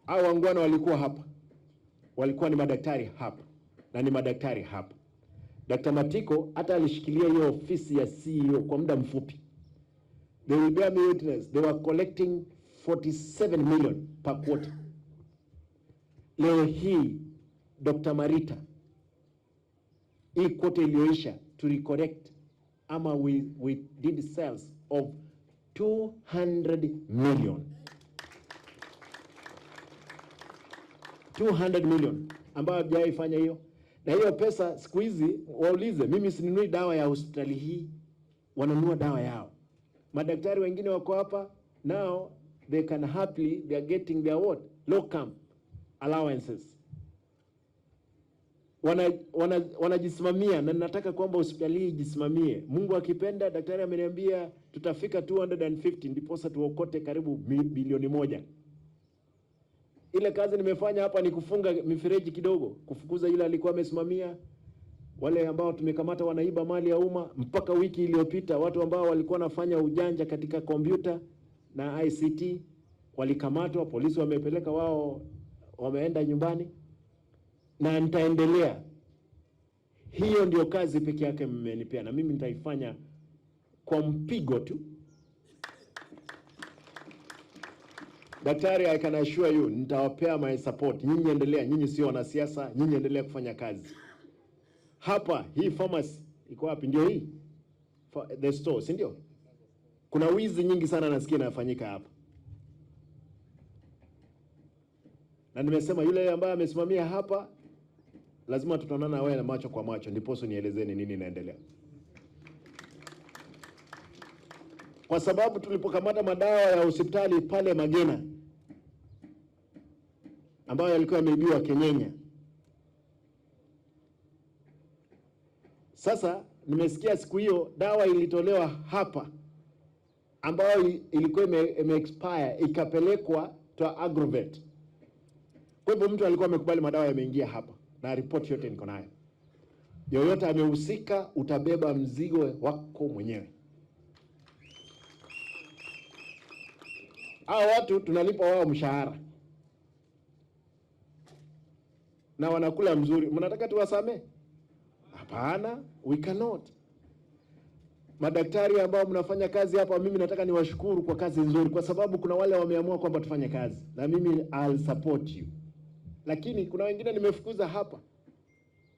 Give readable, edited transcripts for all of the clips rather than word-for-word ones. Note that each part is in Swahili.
Hao wangwana walikuwa hapa, walikuwa ni madaktari hapa na ni madaktari hapa. Dr. Matiko hata alishikilia hiyo ofisi ya CEO kwa muda mfupi. They will bear me witness. They were collecting 47 million per quarter. Leo hii Dr. Marita, hii quarter iliyoisha tulicorrect ama we did sales of 200 million. 200 million ambayo hajaifanya hiyo. Na hiyo pesa siku hizi waulize, mimi sinunui dawa ya hospitali hii, wanunua dawa yao. Madaktari wengine wako hapa now, they can happily, they are getting their what? Locum allowances. Wanajisimamia na nataka kwamba hospitali hii ijisimamie. Mungu akipenda, daktari ameniambia tutafika 250 ndiposa tuokote karibu bilioni 1. Ile kazi nimefanya hapa ni kufunga mifereji kidogo, kufukuza yule alikuwa amesimamia, wale ambao tumekamata wanaiba mali ya umma. Mpaka wiki iliyopita watu ambao walikuwa wanafanya ujanja katika kompyuta na ICT walikamatwa, polisi wamepeleka wao, wameenda nyumbani. Na nitaendelea. Hiyo ndio kazi peke yake mmenipea, na mimi nitaifanya kwa mpigo tu. Daktari, I can assure you, nitawapea my support. Nyinyi endelea, nyinyi sio wanasiasa, nyinyi endelea kufanya kazi. Hapa hii pharmacy iko wapi? Ndio hii the store, si ndio? Kuna wizi nyingi sana nasikia inafanyika hapa. Na nimesema yule ambaye amesimamia hapa lazima tutaonana wewe na macho kwa macho, ndiposa nielezeni nini inaendelea. Kwa sababu tulipokamata madawa ya hospitali pale Magena ambayo yalikuwa yameibiwa Kenyenya. Sasa nimesikia siku hiyo dawa ilitolewa hapa ambayo ilikuwa ime expire ikapelekwa to Agrovet. Kwa hivyo mtu alikuwa amekubali madawa yameingia hapa, na report yote niko nayo. Yoyote amehusika utabeba mzigo wako mwenyewe. Hao watu tunalipa wao mshahara na wanakula mzuri. Mnataka tuwasamee? Hapana, we cannot. Madaktari ambao mnafanya kazi hapa, mimi nataka niwashukuru kwa kazi nzuri, kwa sababu kuna wale wameamua kwamba tufanye kazi na mimi I'll support you. Lakini kuna wengine nimefukuza hapa,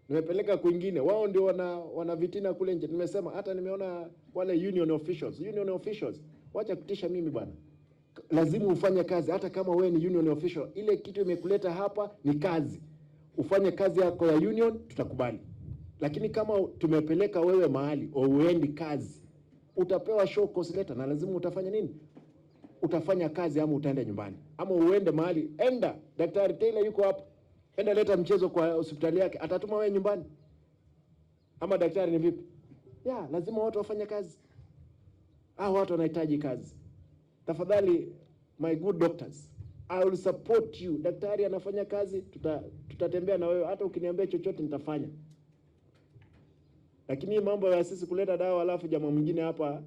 nimepeleka kwingine, wao ndio wana vitina kule nje. Nimesema hata nimeona wale union officials, union officials, wacha kutisha mimi bwana. Lazima ufanye kazi hata kama wewe ni union official. Ile kitu imekuleta hapa ni kazi. Ufanye kazi yako ya union, tutakubali. Lakini kama tumepeleka wewe mahali uendi kazi, utapewa show cause letter na lazima utafanya nini? Utafanya kazi ama utaenda nyumbani. Ama uende mahali, enda, Daktari Taylor yuko hapa. Enda leta mchezo kwa hospitali yake, atatuma wewe nyumbani. Ama daktari ni vipi? Ya, lazima watu wafanye kazi. Hao watu wanahitaji kazi. Tafadhali my good doctors, I will support you. Daktari anafanya kazi, tutatembea na wewe, hata ukiniambia chochote nitafanya. Lakini mambo ya sisi kuleta dawa alafu jamaa mwingine hapa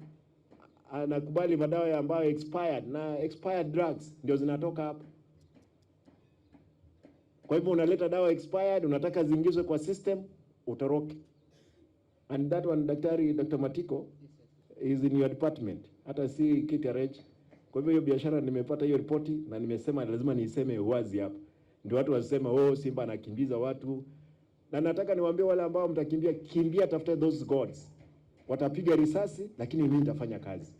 anakubali madawa ambayo expired, na expired drugs ndio zinatoka hapa. Kwa hivyo unaleta dawa expired, unataka ziingizwe kwa system, utoroke. And that one, Daktari Dr. Matiko is in your department, hata si KTRH. Kwa hivyo hiyo biashara nimepata hiyo ripoti na nimesema lazima niiseme wazi hapa. Ndio watu wasema oh, Simba anakimbiza watu. Na nataka niwaambie wale ambao mtakimbia, kimbia tafuta those gods. Watapiga risasi lakini mimi nitafanya kazi.